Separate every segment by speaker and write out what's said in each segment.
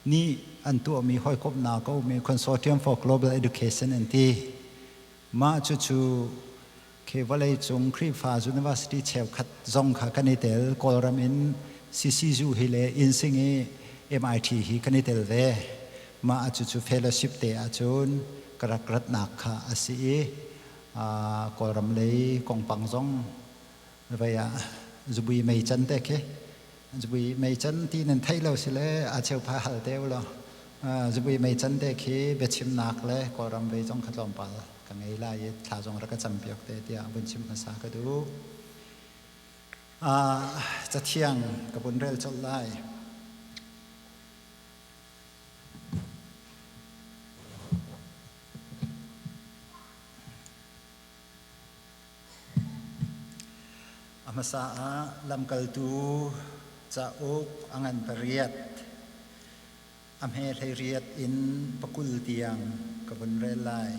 Speaker 1: Nih an tuahmi hawikomhnak a ummi Consortium for Global Education an ti. Mah cucu khi vawleicung Khrihfa University cheukhat zong kha kan i tel. Kawlram in CCU hi le Insing i MIT hi kan i tel ve. Mah cucu fellowship te ahcun ka rak ratnak kha a si i Kawlram lei kongpang zong vei ah zubui mei can te khi zubui mei can ti nan theih lo si le a cheu pha hal te u law zubui mei can te khi biachimnak le Kawlram vei zong kha tlawmpal ka ngei lai i thla zong rak ka campiak te tiah vun chim hmasa ka duh. Cathiang ka vun rel colh lai. A hmasa ah lamkaltu cauk a ngan pariat, a hme 18 in pakul tiang ka vun rel lai.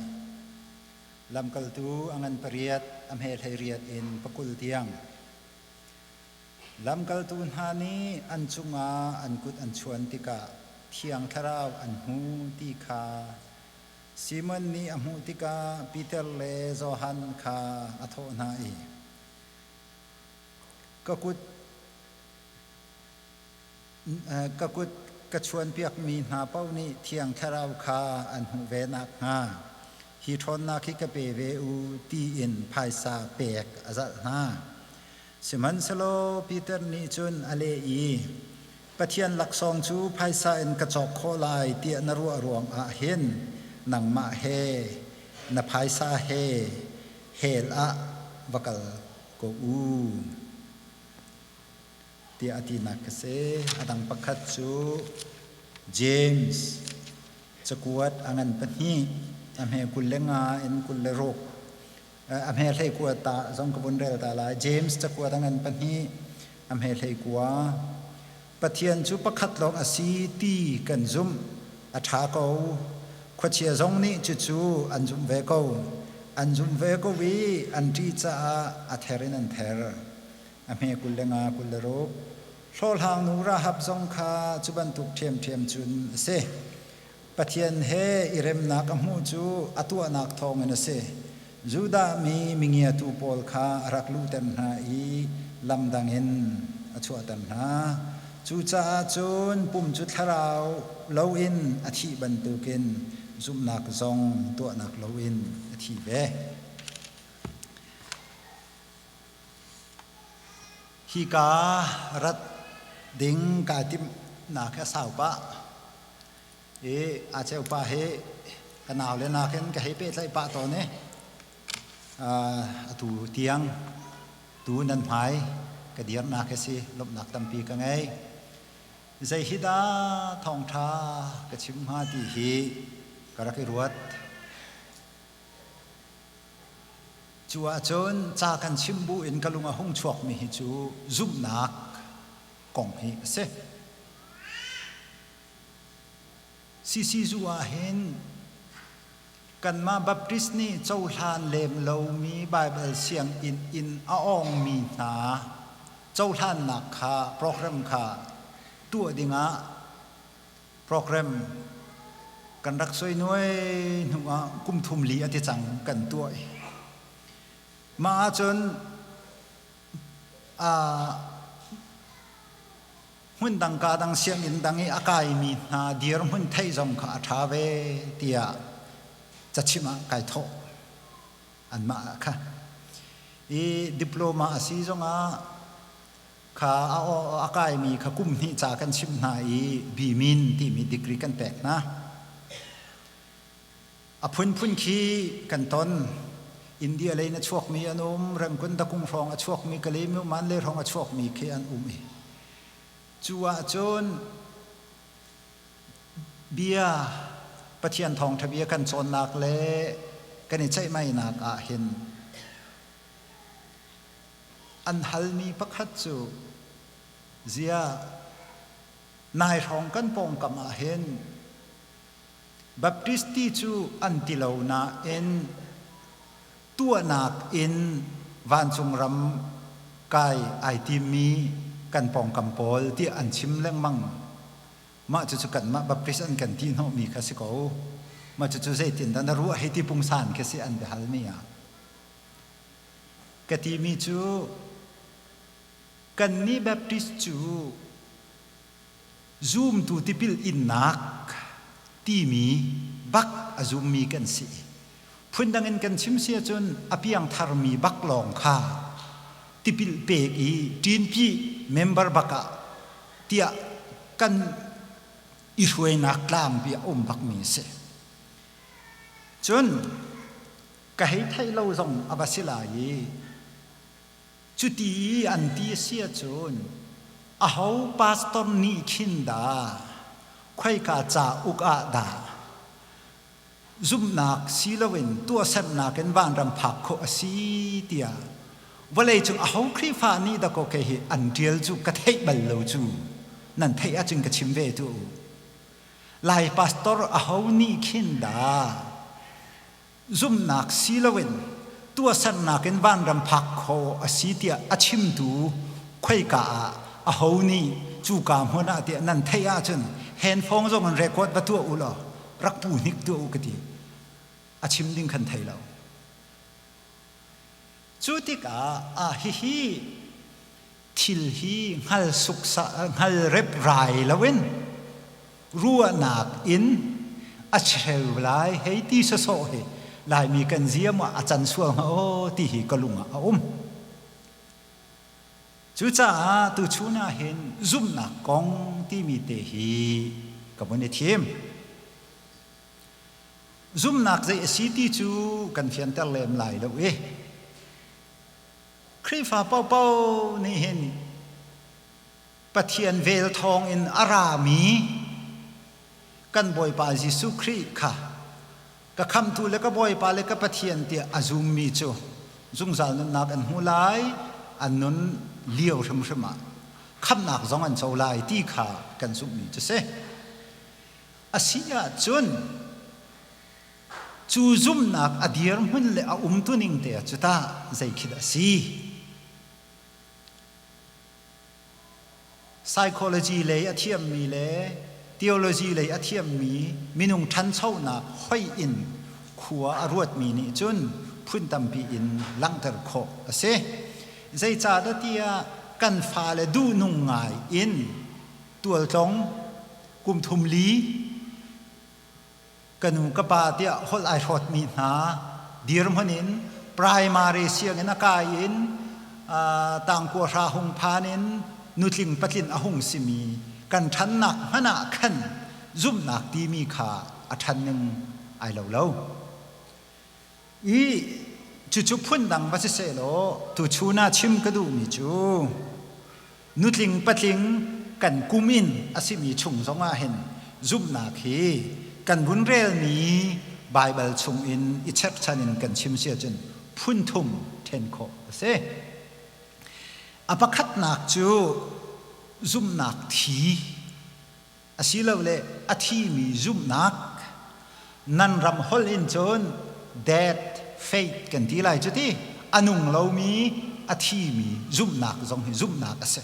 Speaker 1: Lamkaltu a ngan pariat, a hme 18 in pakul tiang. Lamkaltu hna nih an cungah an kut an chuan tikah Thiang Thlarau an hmu ti kha Simon nih a hmuh tikah Peter le Johan kha a thawh hna i, Ka kut ka kut ka chuanpiakmi hna paoh nih Thiang Thlarau kha an hmuh ve nakhnga hi ṭhawnnak hi ka pe ve u ti in phaisa pek a zalh hna. Sihmanhsehlaw Peter nih cun a leh i, Pathian laksawng cu phaisa in ka cawk khawh lai tiah na ruah ruangah hin nangmah he na phaisa he hell ah va kal ko u tiah a tinak ka si. A dang pakhat cu James cakuat a ngan pahnih a hme 25 in 26 a hme 19 ta zong ka vun rel ta lai. James cakuat a ngan pahnih a hme 19. Pathian cu pakhat lawng a si ti kan zumh. A ṭha ko. Khuachia zong nih cucu an zumh ve ko. An zumh ve ko i an ṭih caah a ther in an ther. A hme 25 26. Hlawhhlangnu Rahab zong kha cu bantuk ṭhiamṭhiam cun a si. Pathian he i remnak a hmuh cu a tuahnak thawngin a si. Judah mi mingiatu pawl kha a rak luhter hna i lamdang in a chuahter hna. Cucaah cun pum cu thlarau loin a thih bantukin zumhnak zong tuahnak loin a thi ve. Hika rat ding kaa timhnak hi a sau pah. I a cheupa hi ka nau le nakin ka hei pehtlaih pah tawn i atu tiang tu nan hmai ka dirnak hi si lawmhnak tampi ka ngei. Zei hi dah thawngṭha ka chim hnga ti hi ka rak i ruat. Cu ahcun ca kan chim bu in ka lung a hung chuakmi hi cu zumhnak kong hi a si. CCU ah hin kanmah Baptist nih cohlan lem lomi Baibal sianginn in a awngmi hna cohlannak kha program kha tuah dingah program kan rak soi nuai hnu ah kum thum li a ti cang kan tuah i mah ahcun hmun dang ka dang sianginn dang i a kaimi hna dirhmun theih zong kha a ṭha ve tiah cachimh ah kai thawh anmah ah kha i diploma a si zongah kha a kaimi kha kum hnih ca kan chimh hna i bimin timi degree kan pek hna. A phunphun khi kan ton. India lei in a chuakmi an um, Rengkun Dakung hrawng a chuakmi, Kalaymyo Manle hrawng a chuakmi khi an um i cu ahcun bia Pathian thawngṭha bia kan cawnnak le kan i ceihmainak ah hin an halmi pakhat cu zia nai hrawng kan pawngkam ah hin Baptist ti cu an ti lo nain tuahnak in vancung ram kai ai timmi kan pawngkam pawl tiah an chim lengmang. Mah cucu kanmah Baptist an kan ti hnawhmi kha si ko. Mah cucu zeitindah na ruah hei ti pungsan khi si an biahalmi ah. Ka timi cu kannih Baptist cu zumtu tipil innak timi bak a zummi kan si. Phundang in kan chim si ahcun a piangtharmi bak lawng kha tipil pek i ṭinpi member bak ah tiah kan i hruainak tlangpi a um bakmi a si. Cun ka hei theih lo zong a va si lai i cuti i an ti a si ahcun aho pastor nih khin dah khoika cauk ah dah zumhnak si loin tuahsernak in vanram phak khawh a si tiah vawleicung aho Khrihfa nih dakaw kei hi an ṭial cu ka theih bal lo cu nan theih ahcun ka chim ve tu. Lai pastor aho nih khin dah zumhnak si loin tuahsernak in vanram phak khawh a si tiah a chimtu khoika ah aho nih cuka hmun ah tiah nan theih ahcun handphone zong in record va tuah u law rak pu hnik tuah u ka ti. A chim ding khan thei lo. Cu tikah ah hihi thil hi hngal suksa hngal rep rai loin ruahnak in a cheu lai hei ti sawsawh hi Laimi kan zia maw a can sual hnga aw ti hi ka lung ah a um. Cucaah tuchun ah hin zumhnak kong timi te hi ka vun i thim. Zumhnak zei a si ti cu kan fianter lem lai lo i Khrihfa paohpaoh nih hin Pathian vel thawng in a rami kan Bawipa Jesuh Khrih kha ka khamhtu le ka Bawipa le ka Pathian tiah a zummi cu zungzal nunnak an hmu lai, an nun lio hrimhrim ah khamhnak zong an co lai ti kha kan zumhmi cu si. A si ahcun cu zumhnak a dirhmun le a umtuning te ah cu tah zei khi dah a si? Psychology lei a thiammi le theology lei a thiammi minung ṭhanchonak hoih in khua a ruatmi nih cun phun tampi in langhter khawh a si. Zeicahdah tiah kan fale duhnung ngai in tualtlong kum thum li ka nu ka pa tiah holh ai hrawtmi hna dirhmun in primary sianginn a kai in tangkua hra hung phan in nutling patlin a hung simi kan ṭhannak hmanh ah khan zumhnak timi kha a ṭhan ning ai lo lo. I cucu phundang va si sehlaw tuchun ah chim ka duhmi cu nutling patling kan kum in a simi chung zongah hin zumhnak hi kan vun relmi Baibal chungin i cherhchan in kan chim si ahcun phun thum ṭhen khawh a si. A pakhatnak cu zumhnak thi asilole a thimi zumhnak nan ram holh in cun dead faith kan ti lai cu ti a nung lomi a thimi zumhnak zong hi zumhnak a si.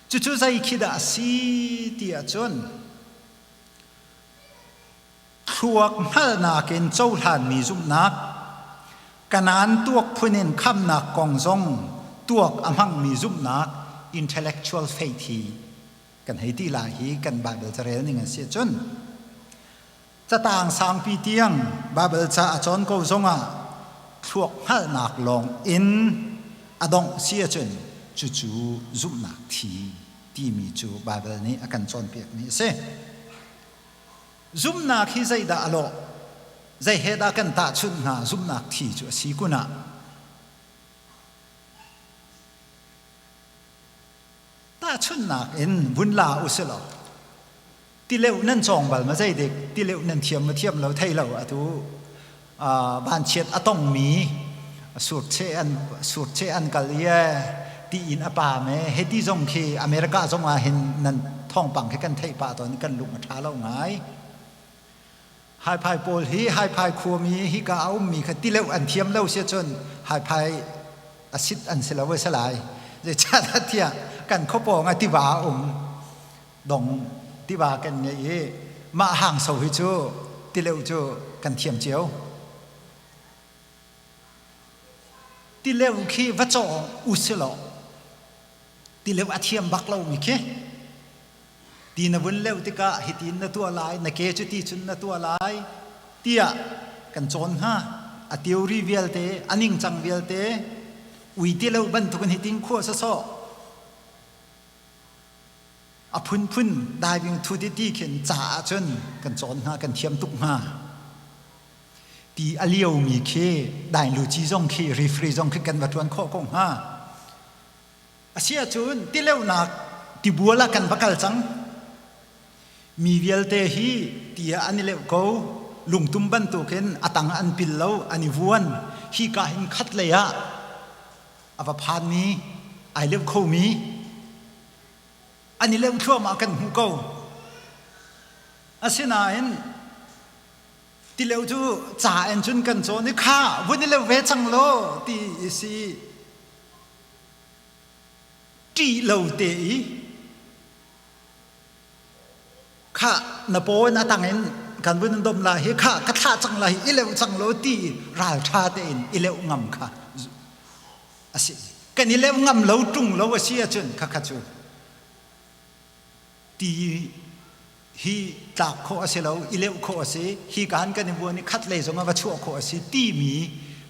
Speaker 1: Cucu zei khi dah a si ti ahcun thluak hngalhnak in cohlanmi zumhnak Kanaan tuak phun in khamnak kong zong tuak a hmangmi zumhnak intellectual faith hi kan hei ti lai hi kan Bible carel ning an si ahcun catang sangpi tiang Bible ca a cawn ko zongah thluak hngalhnak lawng in a dongh si ahcun cucu zumhnak thi timi cu Bible nih a kan cawnpiakmi a si. Zumhnak hi zeidah a lawh? Zei he dah kan tahchunh hna? Zumhnak thi cu a si kun ah tahchunhnak in vun la u si law tileuh nan cawng bal ma zeidik tileuh nan thiam ma thiam lo thei lo atu vanchiat a tongmi surche an surche an kal i ti in a pa me heti zong khi America zong ah hin nan thawngpang khi kan theih pah tawn kan lung a ṭha lo ngai. Haiphai pawl hi haiphai khuami hika a ummi kha tileuh an thiam lo si cun haiphai a sit an si lo a si lai. Zeicahtiah kan khuapawng ah tiva a um. Dong tiva kan ngei i mah hangso hi cu tileuh cu kan thiam cio. Tileuh khi va cawng usilaw tileuh a thiam bak lomi khi ti na vun leuh tikah hitin na tuah lai, na ke cu ti cun na tuah lai tiah kan cawn hnga. A theory vialte, a ningcang vialte ui tileuh bantukin hitin khuah sawsawh a phunphun diving thu ti ti khin ca ahcun kan cawn hnga, kan thiam tuk hnga. Ti a liomi khi dainluci zong khi referee zong khi kan va ṭuan khawh ko hnga. Asiahcun tileunak tibual ah kan va kal cang. Mi vialte hi ti ah an i leuh ko. Lungtum bantukin a tang an pil lo, an i vuan. Hi ka hin khat lei ah a va phanmi, ai leuh khomi, an i leuh thluahmah kan hmuh ko. Asinain tileu cu ca in cun kan cawn i kha vun i leuh ve cang law ti i si. Ṭih lo te i khah na paw in a tang in kan vun dom lai hi khah ka thlah cang lai i leuh cang lo ti ralṭha tein i leuh ngam kha a si. Kan i leuh ngam lo ṭung lo a si ahcun khakha cu ti hi tlak khawh a si lo, i leuh khawh a si, hi kaan kan i vuan i khat lei zong ah va chuah khawh a si timi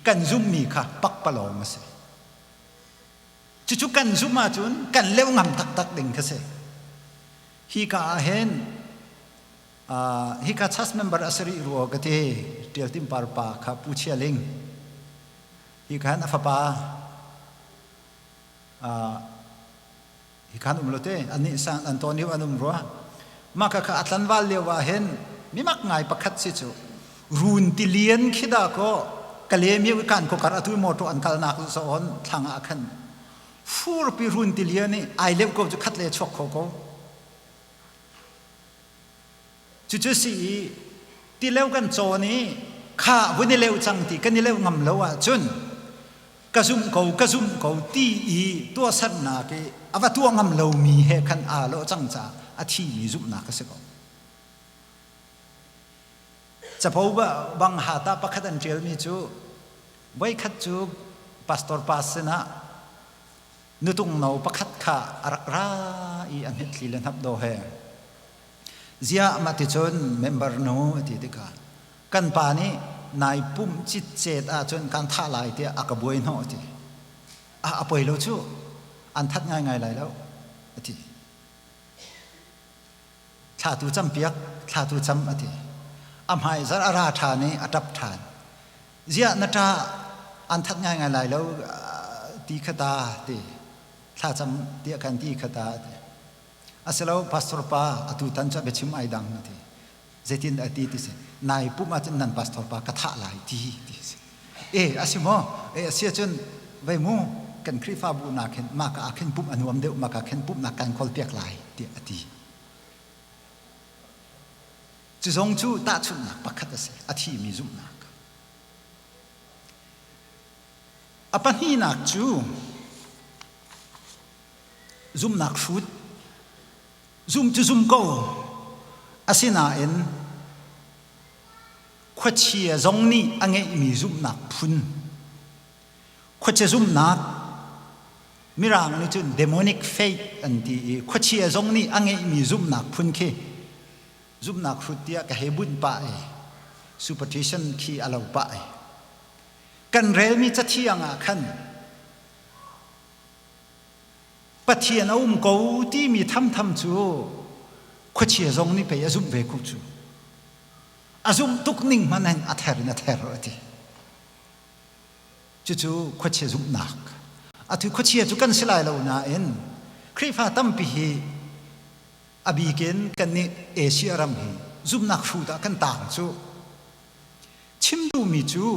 Speaker 1: kan zumhmi kha pakpalawng a si. Cucu kan zumh ahcun kan leuh ngam taktak ding kha si. Hi ka ah hin hika church member a si rih rua ka ti Ṭial Tim Par pa kha Pu Chia Ling hi khan a fapa hi khan um lo te anih San Antonio an um rua mah kha kha a tlanval lio ah hin mimak ngai pakhat si cu run tilian khi da ko Kalemi kan ko kar atu motor an kalnak zo on thlang ah khan furpi run tilian i ai leuh ko cu khat le chuak kho ko cucu si i tileu kan cawn i kha vun i leu cang ti kan i leu ngam lo ahcun ka zumh ko ka zumh ko ti i tuahsernak i a va tuah ngam lomi he khan aa lawh cang caah a thimi zumhnak a si ko. Capo bang hata pakhat an ṭialmi cu voikhat cu pastor pa sinah nutung no pakhat kha a rak ra i a hnetthli le hnap daw he ziah mah ti cun member nu a ti tikah kan pa nih nai pumh citcet ahcun kan thah lai tiah a ka buai hnawh a ti. A a poi lo cu an that ngaingai lai lo a ti. Thla tu cam piak, thla tu cam a ti. A hmai zar a ra ṭhan i a ṭap ṭhan. Ziah na ṭah an that ngaingai lai lo ti kha ta ti. Thla cam tiah kan ti kha ta ti. Asilo pastor pa atu tan cu a biachim ai dang a ti. Zeitin a ti ti si nai pum ahcun nan pastor pa ka thah lai ti ti si. E a si maw? E a si ahcun vei mu kan Khrihfabu nak hin mah ka ah khin pumh a nuam deuh mah ka khin pumhnak kan kawl piak lai tiah a ti. Cu zong cu tahchunhnak pakhat a si a thimi zumhnak. A pahnihnak cu zumhnak hrut Zum cu zum ko. Asinain khuachia zong nih a ngeihmi zumhnak phun khuachia zumhnak Mirang nih cun demonic faith an ti i khuachia zong nih a ngeihmi zumhnak phun khi zumhnak hrut tiah ka hei bunh pah i superstition khi a lo pah i kan relmi cathiang ah khan Pathian a um ko timi thamtham cu khuachia zong nih pei a zumh ve ko cu. A zumh tuk ning hmanh hin a ther in a ther a ti. Cucu khuachia zumhnak. Atu khuachia cu kan si lai lo nain Khrihfa tampi hi a bikin kannih Asia ram hi zumhnak hrut ah kan taang cu. Chim duhmi cu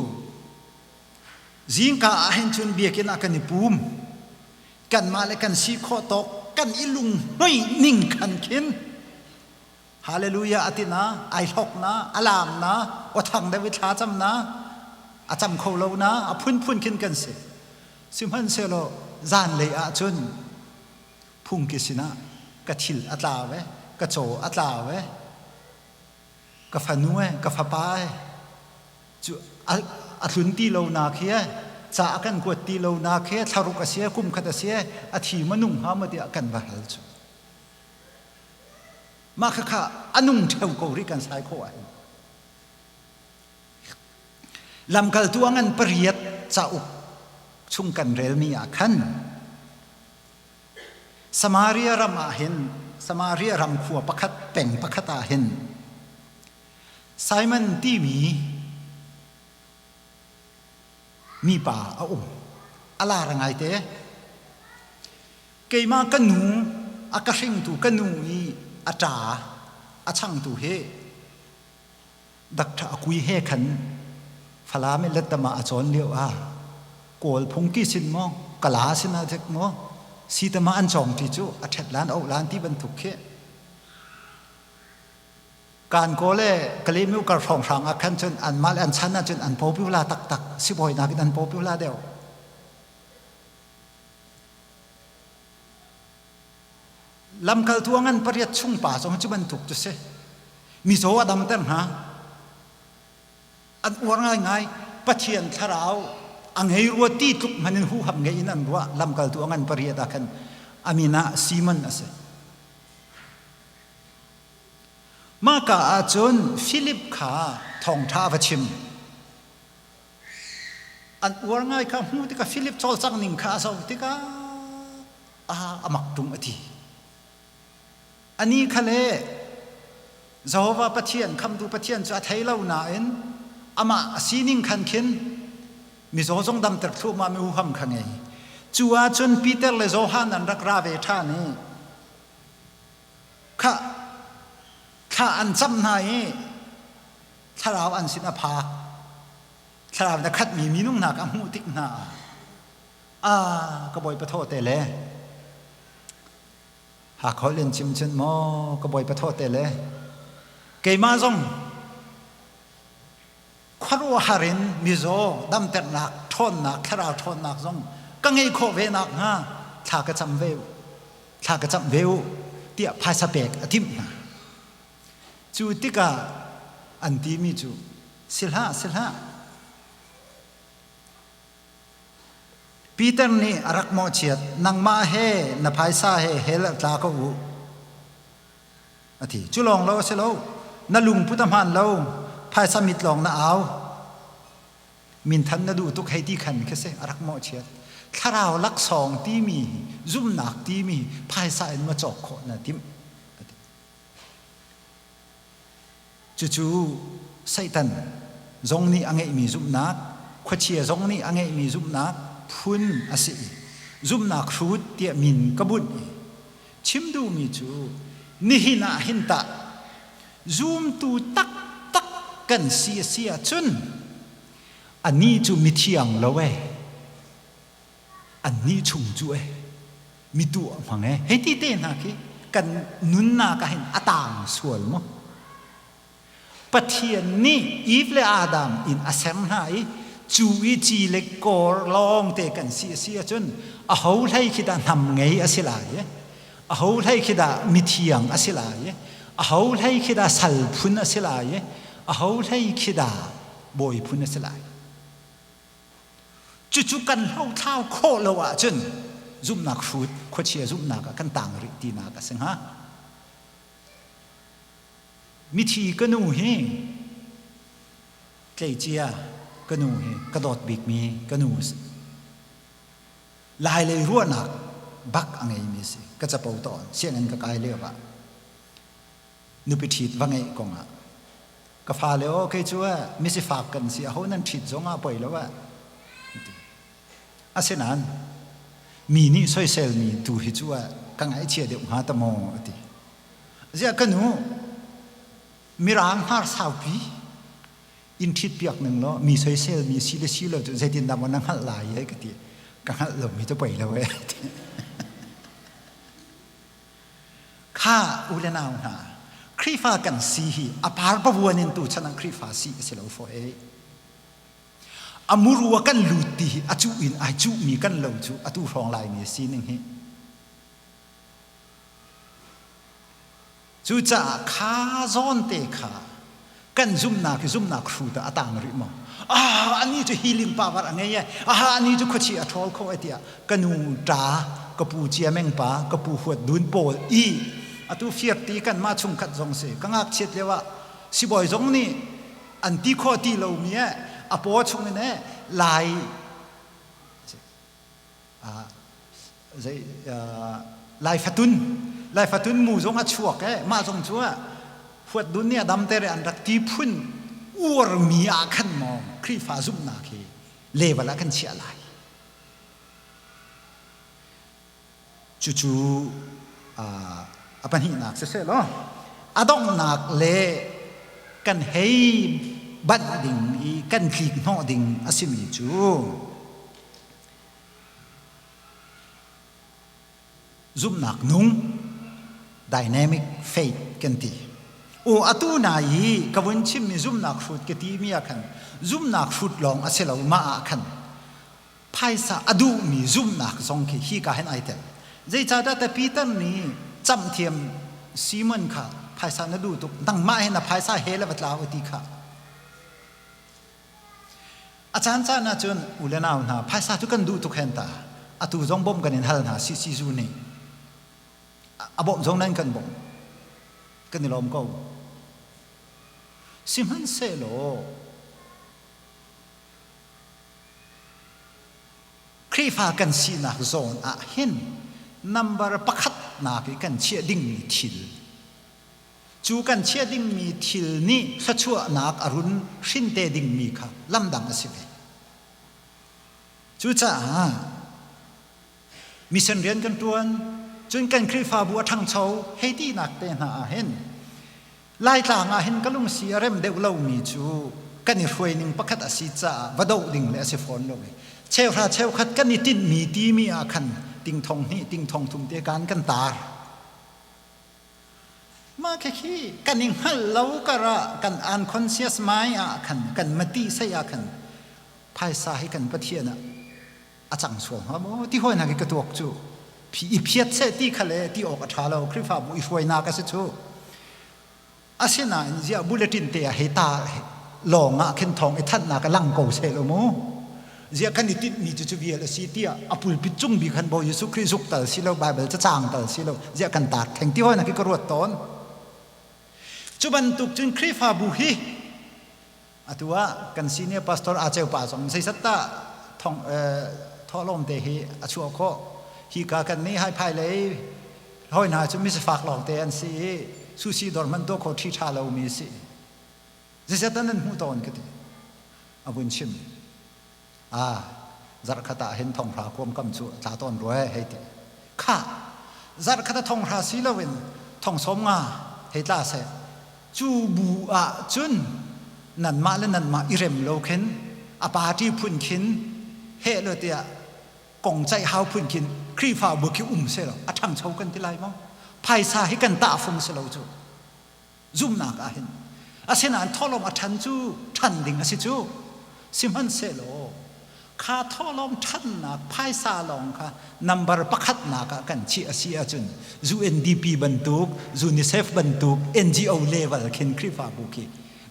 Speaker 1: Zingka ah hin cun biakinn ah kan i pum. Kanmah le kan si khawh tawk kan i lunghmuih ning khan khin Hallelujah a ti na, ai hlok na, a laam na, aw thang deuh i thla cam na, a cam kho lo na, a phunphun khin kan si. Sihmanhsehlaw zanlei ah cun phungki sinah ka thil a tla ve. Ka caw a tlau e. Ka fanu e, ka fapa e. Cu a tlun ti lo nak hi e, ca a kan kuat ti lo nak hi thlaruk a si e, kum khat a si e, a thi ma nung hnga maw tiah kan va hal cu. Mah khakha a nung ṭheo ko rih kan sai khawh ahhin. Lamkaltu a ngan pariat cauk chung kan relmi ah khan Samaria ram ah hin Samaria ram khua pakhat peng pakhat ah hin Simon timi mipa a um. A lar ngaite. Keimah ka nu a ka hringtu ka nu i a ṭa a changtu hi Doctor Akui he khan Falam i Lettama a cawn lio ah Kawl phungki sin maw Kala sin ah dik maw sitama an cawng ṭi cu a ṭhet lan oh lan ti bantuk khi kan kaw le Kalemiu kar hrawnghrang ah khan cun anmah le an chan ah cun an popular taktak sibawi nakin an popular deuh. Lamkaltu a ngan pariat chung pa zong cu bantuk cu si. Mizaw a damter hna. An uar ngaingai. Pathian thlarau a ngei rua ti tluk hmanh in huham ngei in an ruah. Lamkaltu a ngan pariat ah khan a min ah Simon a si. Mahka ah cun Philip kha thawngṭha a va chim. An uar ngai kha hmuh tikah Philip cawlcangh ning kha a zoh tikah a mak ṭung a ti. Anih kha le Jehovah Pathian, khamtu Pathian cu a thei lo nain amah a sining khan khin mizaw zong damter thluahmah mi huham kha ngei. Cu ahcun Peter le Johan an rak ra ve ṭhan i Khah, thla an cam hna i thlarau an sin a phak. Thlarau na khatmi minung hna ka hmuh tik hna ah, ah ka bawipa thaw te le Hakholh in chim cun maw ka bawipa thaw te le keimah zong khuaruahhar in mizaw damternak ṭhawnnak thlarau ṭhawnnak zong ka ngei khawh ve nakhnga thla ka cam ve u thla ka camh ve u tiah phaisa pek a timh hna. Cu tikah an timi cu si hlah si hlah Peter nih a rak mawhchiat nangmah he na phaisa he hell ah tla ko u a ti. Cu lawng lo a si lo na lungput a hmaan lo phaisa mit lawng na au Minthan na duh tuk hei ti khan khi si a rak mawhchiat. Thlarau laksawng timi zumnak timi phaisa in ma cawk khawh na timh. Cucu Satan zong nih a ngeihmi zumhnak, khuachia zong nih a ngeihmi zumhnak phun a si i zumhnak hrut tiah min ka bunh i chim duhmi cu nihin ah hin tah Zumtu taktak kan si a si ahcun anih cu mithiang lo e, annih chung cu e, mi tuah hmang e, hei ti te hna khi kan nunnak ah hin a taang sual maw? Pathian nih Eve le Adam in a ser hna i cu i ci le kawr lawng te kan si a si ahcun a ho hlei khi dah hnam ngei a si lai e? Aho hlei khi dah mithiang a si lai i aho hlei khi dah sal phun a si lai i aho hlei khi dah bawi phun a si lai. Cucu kan hlothlau khawh lo ahcun zumhnak hrut khuachia zumhnak ah kan tang rih tinak a si hnga. Mithi ka nu hi tleicia ka nu hi ka dawt bikmi ka nu a si. Lailei ruahnak bak a ngeimi a si. Ka capo tawn. Sianginn ka kai lio ah nupi ṭhit va ngeih kong ah ka fale aw kei cu misifak kan si aho nan ṭhit zong ah poi lo ah asinain mi nih soiselmi tu hi cu ah ka ngaihchia deuh hnga ta maw a ti. Ziah ka nu mirang hnar saupi in ṭhitpiak ning law mi soisel mi si le si lo cu zeitindah maw na hngalh lai ai ka ti. Ka hngalh lomi cu poi lo e. Kha u le nau hna Khrihfa kan si hi a par pavuan in tu chan ah Khrihfa si a si lo faw e. A muru a kan lut ti hi a cuh in ai cuhmi kan lo cu atu hrawng lai mi sining hi. Cucaah kha zawn te kha kan zumnak hi zumnak hru dah a tang rih maw? Ah, ani cu healing power a ngei e. Aha, ani cu khuachi a ṭhawl kho e tiah ka nu ṭa, ka pu Ciameng pa, ka pu Huat Dun pawl i atu fiarti kanmah chungkhat zong si ka ngakchiat lio ah sibawi zong nih an ti khawh ti lomi e a paw chungin e lai zei lai fatun lai fatun mu zong a chuak e mah zong cu huat dun nih a dam ter an rak ti phun uar mi ah khan maw Khrihfa zumhnak hi level ah kan chiah lai. Cucu a pahnihnak siseh law a donghnak le kan hei banh ding i kan tlik hnawh ding a simi cu zumhnak nung, dynamic faith kan ti. O atu na i ka vun chimmi zumhnak hrut ka ti mi ah khan zumhnak hrut lawng a si lo, mah ah khan phaisa a duhmi zumhnak zong khi hi ka hin ai tel. Zeicahdah te Peter nih camhthiam Simon kha phaisa na duh tuk, nangmah hi na phaisa he le va tlau ti kha. A caan caan ahcun u le nau hna phaisa cu kan duh tuk hen ta. Atu zong bawmh kan in hal hna CCzu nih. A bawmh zong nan kan bawmh. Kan i lawm ko. Sihmanhsehlaw Khrihfa kan sinak zawn ah hin number pakhat nak i kan chiah dingmi thil cu kan chiah dingmi thil nih thluachuahnak a run hrin te dingmi kha lamdang a si ve. Cucaah mission rian kan ṭuan, cun kan Khrihfabu a ṭhangcho hei tinak te hna ah hin Laitlang ah hin ka lungsi a rem deuh lomi cu kan i hruaining pakhat a si caah va doh ding le a si fawn lo i cheuhra cheukhat kan i tinhmi timi ah khan ting thong hnih ting thong thum te kan kan tar. Mah khi kan i hngalh lo karah kan unconscious mind ah khan kan mati sei ah khan phaisa hi kan Pathian ah a cang sual hnga maw ti hawi hna khi ka tuak cu i phiat seh ti kha le ti awk a ṭha lo. Khrihfabu i hruainak a si cu. Asinain ziah bulletin te ah hei ta lawng ah khin thawng i thanhnak a lang ko seh lo mu. Ziah kan i tinhmi cu cu vial a si tiah a pulpit cung bik han Bawi Jesuh Khrih zuk tal si lo, Bible cacang tal si lo, ziah kan tar theng ti hawi hna khi ka ruat tawn. Cu bantuk cun Khrihfabu hi atu ah kan senior pastor A Ceu pa zong zeizat dah thong thawhlawm te hi a chuah khawh. Hi ka kan nih hai phai lei hoi hna cu misafak lawng te an si i sushi dawr hmanh tuah kho ṭhi ṭha lomi si. Zeizat dah nan hmuh tawn ka ti. A vun chim. Ah, zarhkhat ah hin thonghra kuam kam cu tla tawn rua hei ti. Kha, zarhkhat a thonghra si loin thong sawm nga hei tla seh. Cu bu ah cun nanmah le nanmah i rem lo khin a party phun khin heh lo tiah kong ceih hau phun khin Khrihfabu khi um seh lo a ṭhangcho kan ti lai maw? Phaisa hi kan tahfung si lo cu. Zumhnak ah hin asinain thawhlawm a ṭhan cu ṭhan ding a si cu. Sihmanhsehlaw kha thawhlawm ṭhannak phaisa lawng kha number pakhatnak ah kan chiah a si ahcun UNDP bantuk, UNICEF bantuk NGO level khin Khrihfabu khi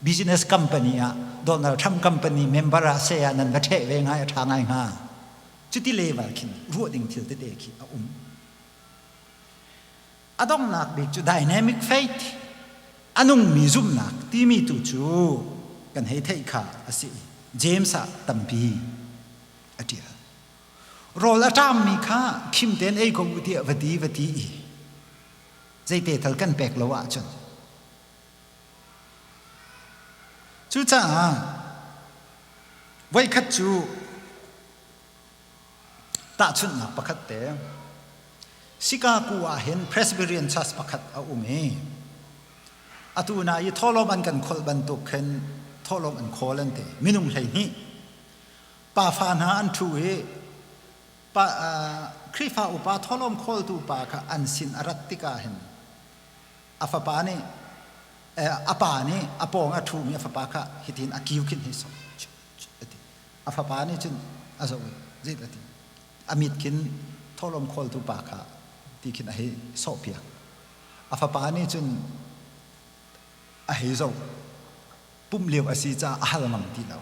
Speaker 1: business company ah Donald Trump company member ah se ah nan va ṭheh ve ngai a ṭha ngai hnga. Cuti level khin ruah ding thil tete khi a um. A donghnak bik cu dynamic faith, a nungmi zumhnak timi tu cu kan hei theih kha a si. James ah tampi a ṭial. Rawl a ṭammi kha khim tein ei ko u tiah va ti va ti i zeite tal kan pek lo ahcun. Cucaah voikhat cu Tahchunhnak pakhat te, Chicago ah hin Presbyterian Church pakhat a um i atu na i thawhlawm an kan kholh bantuk khin thawhlawm an khawl an ti. Minung 12 pafa hna an ṭhu i pa, Khrihfa upa thawhlawm khawltu pa kha an sin a rat tikah hin a fapa nih a pa nih a pawng a ṭhumi a fapa kha hitin a kiu khin hei sawh a ti. A fapa nih cun a zoh i zeidah a ti? A mit khin thawhlawm khawltu pa kha ti khin a hei sawhpiak. A fapa nih cun A hei zoh. Pumh lio a si caah a hal ngam ti lo.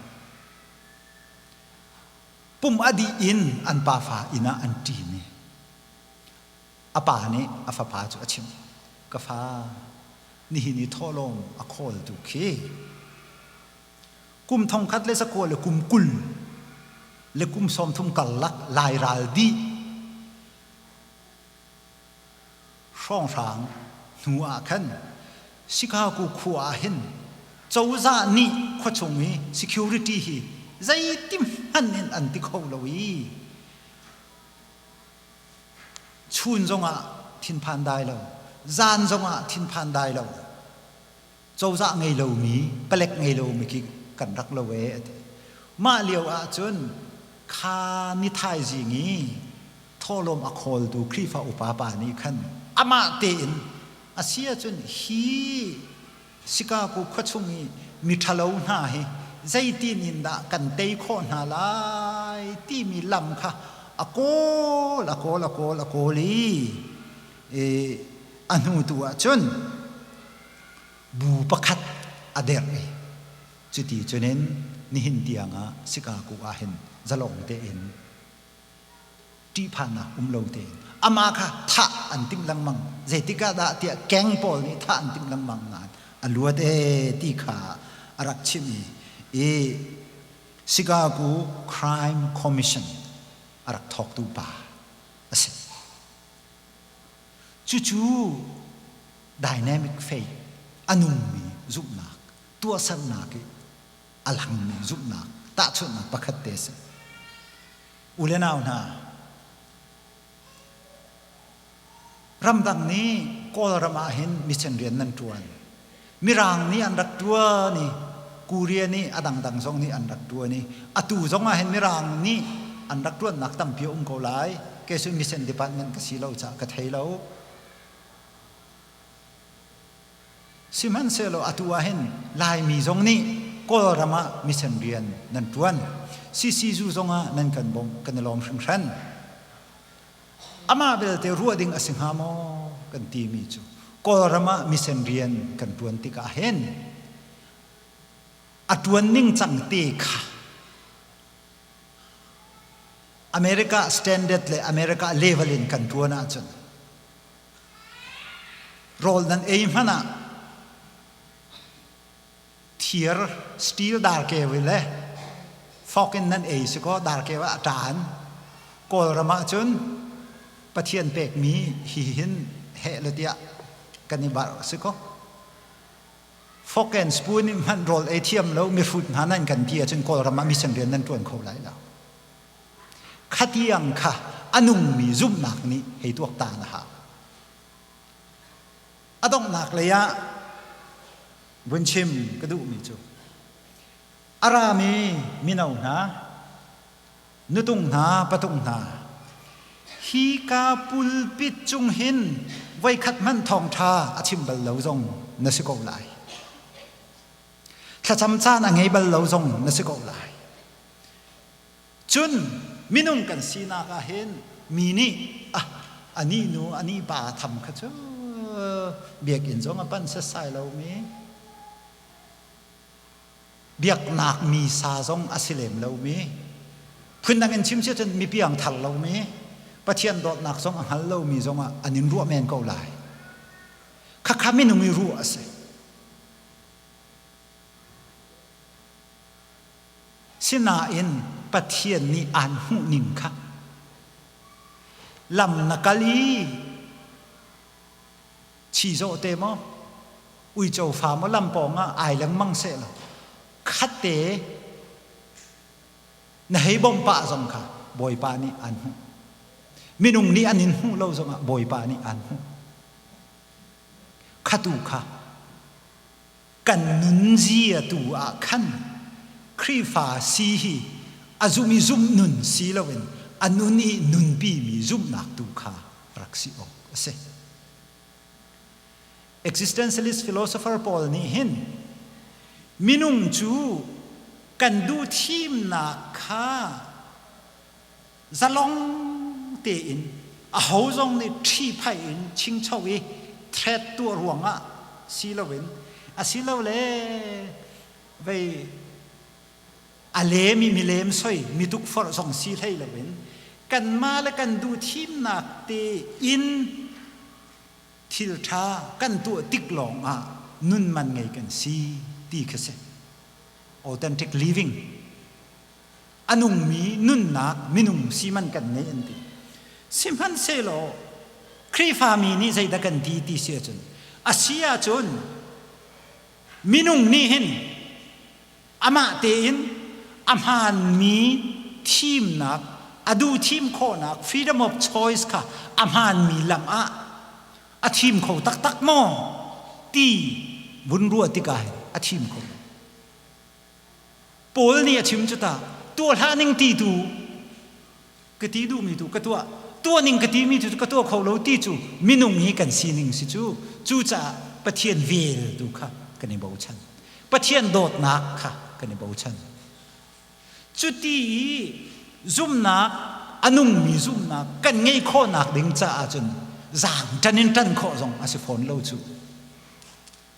Speaker 1: Pumh a dih in an pafa inn ah an ṭin i a pa nih a fapa cu a chimh. Ka fa, nihin i thawhlawm a khawltu khi kum thongkhat le zakua le kum 20 le kum 30 karlak Lairal dih hrawnghrang hnu ah khan Chicago khua ah hin cozah nih khuachung i security hi zeiti hmanh in an ti kho lo i chun zongah thinphan dai lo, zan zongah thinphan dai lo, cozah ngei lomi, palek ngei lomi khi kan rak lo ee a ti. Mah lio ahcun kha ni thaizing i thawhlawm a khawltu Khrihfa upa pa nih khan amah tein a si ahcun hi Chicago khuachung i miṭhalo hna hi zeitin in dah kan tei khawh hna lai timi lam kha a kawl a kawl a kawl a kawl i a hnu tu ahcun bu pakhat a derh i cuti cunin nihin tiangah Chicago ah hin zalong tein ṭihphannak um lo tein amah kha thah an timh lengmang. Zeitik ah dah tiah keng pawl nih thah an timh lengmang nain a luat ee ti kha a rak chimh i Chicago Crime Commission a rak thawktu pa a si. Cucu dynamic faith, a nungmi zumhnak, tuahsernak i a langmi zumhnak tahchunhnak pakhat te a si. U le nau hna, ramdang nih Kawlram ah hin mission rian nan ṭuan. Mirang nih an rak ṭuan i Korea nih a dangdang zong nih an rak ṭuan i atu zong ah hin Mirang nih an rak ṭuannak tampi a um ko lai. Kei cu mission department ka si lo caah ka thei lo. Sihmanhsehlaw atu ah hin Laimi zong nih Kawlram ah mission rian nan ṭuan. CCU zong ah nan kan bawmh, kan i lawm hringhran. Amah belte ruah ding a si hnga maw kan timi cu Kawlram ah mission rian kan ṭuan tikah hin a ṭuan ningcang te kha America standard le America level in kan ṭuan ahcun Rawl nan ei hmanh ah thir steel darkeu le fork in nan ei si kaw darkeu ah a ṭaan. Kawlram ah cun Pathian pekmi hi hin heh le tiah kan i barh si kaw. Fork and spoon in hmanh rawl ei thiam lo mihrut hna nan kan ti ahcun Kawlram ah mission rian nan ṭuan kho lai lo. Khatiang kha a nungmi zumhnak nih hei tuaktan a hau. A donghnak lei ah vun chim ka duhmi cu a rami mino hna, nutung hna, patung hna, hi ka pulpit cung hin voikhat hmanh thawngṭha a chim bal lo zong na si ko lai. Thlacam caan a ngei bal lo zong na si ko lai. Cun minung kan sinak ah hin mi nih ah anih nu anih pa tham kha cu biakinn zong a pan setsai lomi biaknak mi sa zong a si lem lomi phundang in chim si cun mi piangthar lomi Pathian dawtnak zong a hngal lomi zong ah an in ruah men ko lai. Khakha minung i ruah a si. Sinain Pathian nih aan hmuhning kha lam na kal i chizawh te maw uico fa maw lam pawng ah ai lengmang sehlaw khatte na hei bawmh pah zong kha Bawipa nih aan hmuh. Minung nih an in hmuh lo zongah Bawipa nih aan hmuh. Khatu kha kan nunzia tu ah khan Khrihfa si hi a zum i zumh nun si loin a nun i nunpimi zumhnak tu kha rak si awk a si. Existentialist philosopher pawl nih hin minung cu kan duh thimnak kha zalong tein aho zong nih ṭhiphaih in chingcho i threat tuah ruangah si loin Asilole vei a lem i milem soi mi tukforh zong si hlei loin kanmah le kan duh thimnak te in thil ṭha kan tuah tik lawng ah nun man ngei kan si ti kha si. Authentic living, a nungmi nunnak minung si man kan ngei an ti. Sihmanhsehlaw Khrihfami nih zeidah kan ti ti si ahcun, a si ahcun minung nih hin amah tein a hmaanmi thimnak, a duh thim khawhnak, freedom of choice kha a hmaanmi lam ah a thim kho taktak maw ti vun ruah tikah hin a thim kho lo. Paul nih a chim cu ta, tuah hlah ning ti tu ka ti duhmi tu ka tuah, tuah ning ka timi tu ka tuah kho lo ti cu minung hi kan sining si cu. Cucaah Pathian vel tu kha kan i bochan, Pathian dawtnak kha kan i bochan. Cuti i zumhnak, a nungmi zumhnak kan ngeih khawhnak ding caah cun zaang ṭan in ṭan khawh zong a si fawn lo cu.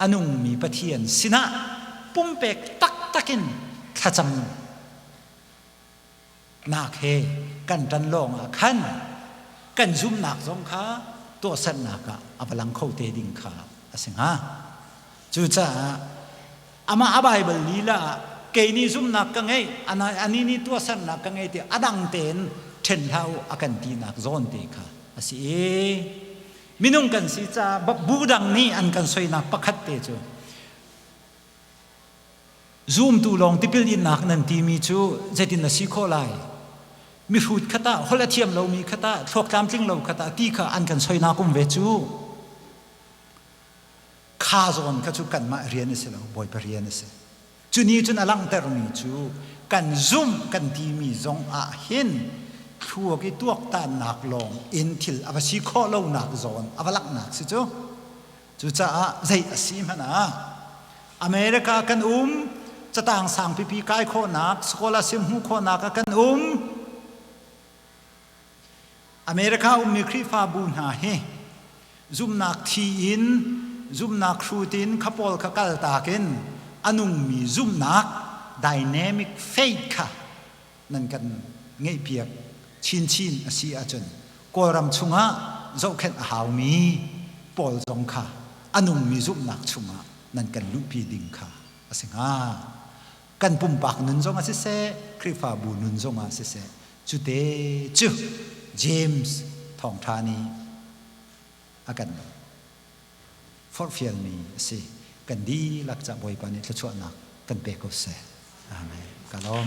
Speaker 1: A nungmi Pathian sinah pumpek taktak in thlacam nak he kan ṭan lawng ah khan kan zumhnak zong kha tuahsernak ah a va lang kho te ding kha a si hnga. Cucaah amah a Baibal lila ah kei nih zumhnak ka ngei, anih nih tuahsernak ka ngei ti a dang tein ṭhen hlah u a kan tinak zawn te kha a si i minung kan si caah bu dang nih an kan soinak pakhat te cu zumtu lawng tipil innak nan timi cu zeitin na si khawh lai? Mihrut kha tah, holh a thiam lomi kha tah, thluak tlamtling lo kha tah ti kha an kan soinak um ve cu. Kha zawn kha cu kanmah rian a si lo, Bawipa rian a si. Cu nih cun a langhtermi cu kan zumh kan timi zong ah hin thluak i tuaktannak lawng in thil a va si khawh lonak zawn a va langhnak si cu. Cucaah zei a si hmanh ah America kan um, catang sangpipi kai khawhnak, scholarship hmuh khawhnak ah kan um. America ummi Khrihfabu hna hi zumnak thi in, zumnak hrut in kha pawl kha kaltak in a nungmi zumnak dynamic faith kha nan kan ngeihpiak chinchin a si ahcun Kawlram chungah zohkhenh a haumi pawl zong kha a nungmi zumhnak chungah nan kan luhpi ding kha a si hnga. Kan pumpak nun zong ah siseh, Khrihfabu nun zong ah siseh, cute cu James thawngṭha nih a kan forhfialmi a si. Kan dihlak ca Bawipa nih thluachuahnak kan pe ko seh. Amen. Ka lawm.